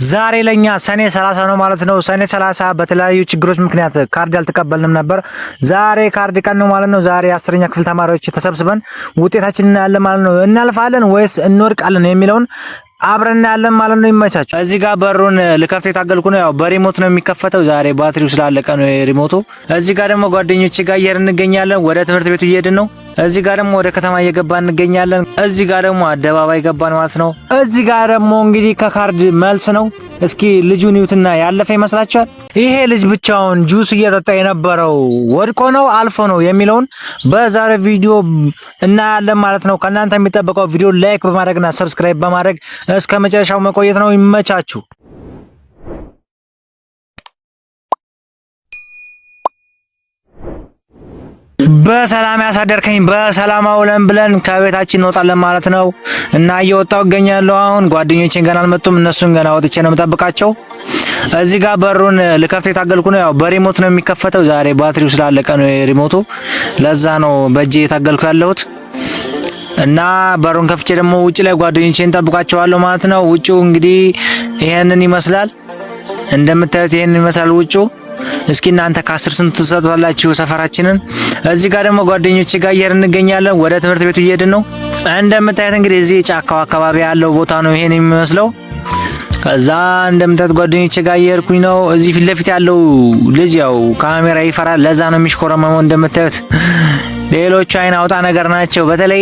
ዛሬ ለኛ ሰኔ 30 ነው ማለት ነው። ሰኔ 30 በተለያዩ ችግሮች ምክንያት ካርድ አልተቀበልንም ነበር። ዛሬ ካርድ ቀን ነው ማለት ነው። ዛሬ 10ኛ ክፍል ተማሪዎች ተሰብስበን ውጤታችንን እናያለን ማለት ነው። እናልፋለን ወይስ እንወድቃለን የሚለውን አብረን እናያለን ማለት ነው። ይመቻችሁ። እዚህ ጋር በሩን ልከፍት የታገልኩ ነው። ያው በ remote ነው የሚከፈተው። ዛሬ ባትሪው ስላለቀ ነው የ remote ኡ። እዚህ ጋር ደግሞ ጓደኞቼ ጋር እየሄድን እንገኛለን። ወደ ትምህርት ቤቱ እየሄድን ነው። እዚህ ጋር ደግሞ ወደ ከተማ እየገባን እንገኛለን። እዚህ ጋር ደግሞ አደባባይ ገባን ማለት ነው። እዚህ ጋር ደግሞ እንግዲህ ከካርድ መልስ ነው። እስኪ ልጁን ይዩትና ያለፈ ይመስላችኋል? ይሄ ልጅ ብቻውን ጁስ እየጠጣ የነበረው ወድቆ ነው አልፎ ነው የሚለውን በዛሬ ቪዲዮ እናያለን ማለት ነው። ከእናንተ የሚጠበቀው ቪዲዮ like በማድረግና subscribe በማድረግ እስከ መጨረሻው መቆየት ነው። ይመቻችሁ። በሰላም ያሳደርከኝ በሰላም አውለን ብለን ከቤታችን እንወጣለን ማለት ነው። እና እየወጣው እገኛለሁ አሁን። ጓደኞቼን ገና አልመጡም። እነሱን ገና ወጥቼ ነው የምጠብቃቸው። እዚህ ጋር በሩን ልከፍት የታገልኩ ነው። ያው በ remote ነው የሚከፈተው። ዛሬ ባትሪው ስላለቀ ነው የ remote ኡ። ለዛ ነው በእጄ የታገልኩ ያለሁት። እና በሩን ከፍቼ ደግሞ ውጭ ላይ ጓደኞቼን ጠብቃቸዋለሁ ማለት ነው። ውጭው እንግዲህ ይሄንን ይመስላል። እንደምታዩት ይሄንን ይመስላል ውጭው። እስኪ እናንተ ከ10 ስንት ትሰጡታላችሁ ሰፈራችንን? እዚህ ጋር ደግሞ ጓደኞቼ ጋር እየሄድን እንገኛለን። ወደ ትምህርት ቤቱ እየሄድን ነው። እንደምታዩት እንግዲህ እዚህ ጫካው አካባቢ ያለው ቦታ ነው ይሄን የሚመስለው። ከዛ እንደምታዩት ጓደኞቼ ጋር እየሄድኩኝ ነው። እዚህ ፊት ለፊት ያለው ልጅ ያው ካሜራ ይፈራል፣ ለዛ ነው የሚሽኮረመመው። እንደምታዩት ሌሎቹ አይን አውጣ ነገር ናቸው። በተለይ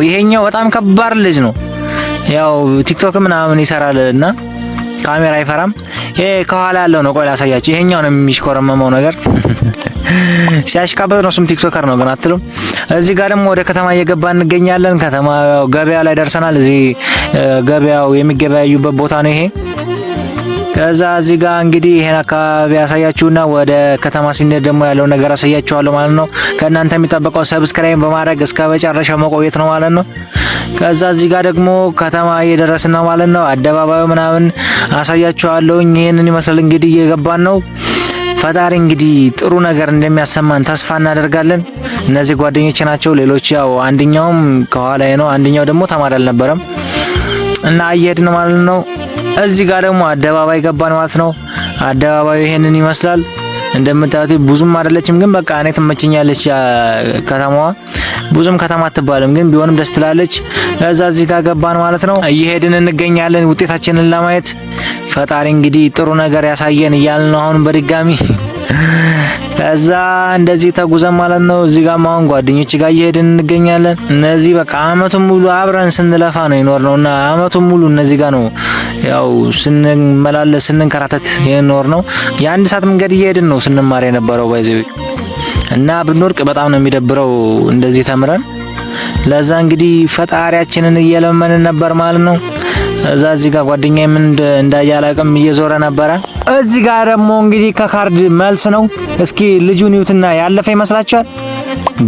ይሄኛው በጣም ከባድ ልጅ ነው። ያው ቲክቶክ ምናምን ይሰራል እና ካሜራ አይፈራም። ይሄ ከኋላ ያለው ነው። ቆይ ላሳያችሁ። ይሄኛው ነው የሚሽኮረመመው ነገር ሲያሽቃበጥ ነው። እሱም TikToker ነው ግን አትሉም። እዚህ ጋር ደግሞ ወደ ከተማ እየገባ እንገኛለን። ከተማ ገበያ ላይ ደርሰናል። እዚህ ገበያው የሚገበያዩበት ቦታ ነው ይሄ። ከዛ እዚህ ጋር እንግዲህ ይሄን አካባቢ ያሳያችሁና ወደ ከተማ ስንሄድ ደግሞ ያለው ነገር አሳያችኋለሁ ማለት ነው። ከእናንተ የሚጠበቀው subscribe በማድረግ እስከ መጨረሻው መቆየት ነው ማለት ነው። ከዛ እዚህ ጋር ደግሞ ከተማ እየደረስን ነው ማለት ነው። አደባባዩ ምናምን አሳያችኋለሁ። ይሄንን ይመስላል እንግዲህ እየገባን ነው። ፈጣሪ እንግዲህ ጥሩ ነገር እንደሚያሰማን ተስፋ እናደርጋለን። እነዚህ ጓደኞቼ ናቸው። ሌሎች ያው አንደኛውም ከኋላዬ ነው፣ አንደኛው ደግሞ ተማሪ አልነበረም እና እየሄድን ማለት ነው። እዚህ ጋር ደግሞ አደባባይ ገባን ማለት ነው። አደባባዩ ይሄንን ይመስላል። እንደምታዩት ብዙም አይደለችም፣ ግን በቃ እኔ ትመቸኛለች ከተማዋ። ብዙም ከተማ አትባልም፣ ግን ቢሆንም ደስ ትላለች። እዛ እዚህ ጋር ገባን ማለት ነው። እየሄድን እንገኛለን ውጤታችንን ለማየት። ፈጣሪ እንግዲህ ጥሩ ነገር ያሳየን እያልን ነው አሁን በድጋሚ። ከዛ እንደዚህ ተጉዘን ማለት ነው። እዚህ ጋር አሁን ጓደኞች ጋር እየሄድን እንገኛለን። እነዚህ በቃ አመቱን ሙሉ አብረን ስንለፋ ነው የኖርነው እና አመቱን ሙሉ እነዚህ ጋር ነው ያው ስንመላለስ ስንንከራተት የኖርነው። የአንድ ሰዓት መንገድ እየሄድን ነው ስንማር የነበረው by the way እና ብንወድቅ በጣም ነው የሚደብረው እንደዚህ ተምረን። ለዛ እንግዲህ ፈጣሪያችንን እየለመንን ነበር ማለት ነው። እዛ እዚህ ጋር ጓደኛዬ ምን እንዳያላቅም እየዞረ ነበረ። እዚህ ጋር ደግሞ እንግዲህ ከካርድ መልስ ነው። እስኪ ልጁን ይዩትና ያለፈ ይመስላችኋል?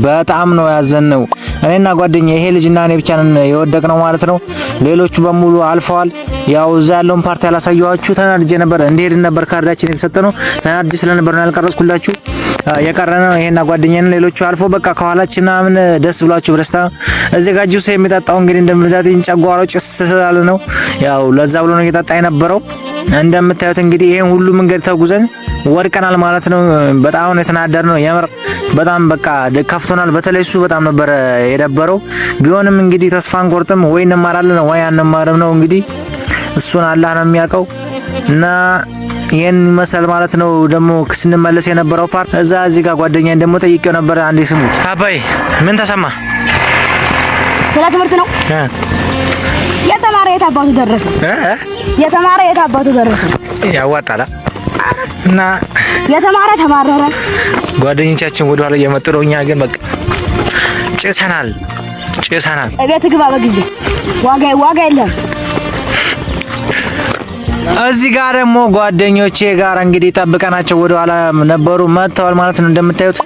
በጣም ነው ያዘን ነው። እኔና ጓደኛዬ ይሄ ልጅና እኔ ብቻ ነን የወደቅነው ማለት ነው። ሌሎቹ በሙሉ አልፈዋል። ያው እዛ ያለውን part ያላሳየኋችሁ ተናድጄ ነበር። እንደሄድን ነበር ካርዳችን የተሰጠ ነው። ተናድጄ ስለነበር ነው ያልቀረጽኩላችሁ። የቀረነው ይሄና ጓደኛዬን፣ ሌሎቹ አልፎ በቃ ከኋላችን ምናምን ደስ ብሏችሁ በደስታ። እዚህ ጋር ጁስ የሚጠጣው እንግዲህ እንደምታዩት ጨጓራው ጭስ ስላለ ነው። ያው ለዛ ብሎ ነው እየጠጣ የነበረው። እንደምታዩት እንግዲህ ይሄን ሁሉ መንገድ ተጉዘን ወድቀናል ማለት ነው። በጣም ነው የተናደድነው። የምር በጣም በቃ ከፍቶናል። በተለይ እሱ በጣም ነበረ የደበረው። ቢሆንም እንግዲህ ተስፋ አንቆርጥም። ወይ እንማራለን ወይ አንማርም ነው እንግዲህ፣ እሱን አላህ ነው የሚያውቀው። እና ይሄን ይመስላል ማለት ነው። ደግሞ ስንመለስ የነበረው part እዛ እዚህ ጋር ጓደኛዬን ደግሞ ጠይቄው ነበር። አንዴ ስሙት። አባይ ምን ተሰማ? ስለ ትምህርት ነው። የተማረ የት አባቱ ደረሰ? የተማረ የት አባቱ ደረሰ? ያዋጣላ እና የተማረ ተማረረ። ጓደኞቻችን ወደ ኋላ እየመጡ ነው። እኛ ግን በቃ ጭሰናል ጭሰናል። እቤት ግባ በጊዜ፣ ዋጋ ዋጋ የለም። እዚህ ጋር ደግሞ ጓደኞቼ ጋር እንግዲህ ጠብቀናቸው ወደ ኋላ ነበሩ መጥተዋል ማለት ነው። እንደምታዩት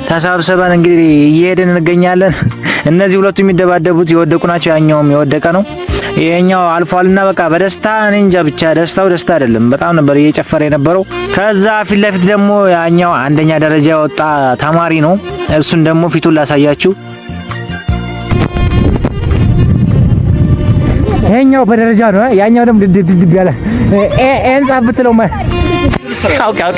ተሰብስበን እንግዲህ እየሄድን እንገኛለን። እነዚህ ሁለቱ የሚደባደቡት የወደቁ ናቸው። ያኛውም የወደቀ ነው። ይሄኛው አልፏልና በቃ በደስታ እኔ እንጃ ብቻ ደስታው ደስታ አይደለም። በጣም ነበር እየጨፈረ የነበረው። ከዛ ፊት ለፊት ደግሞ ያኛው አንደኛ ደረጃ የወጣ ተማሪ ነው። እሱን ደግሞ ፊቱን ላሳያችሁ። ይሄኛው በደረጃ ነው፣ ያኛው ደግሞ ድብ ድብ ያለ ኤ ኤን ጻፍ ብትለው አውቄ አውቄ።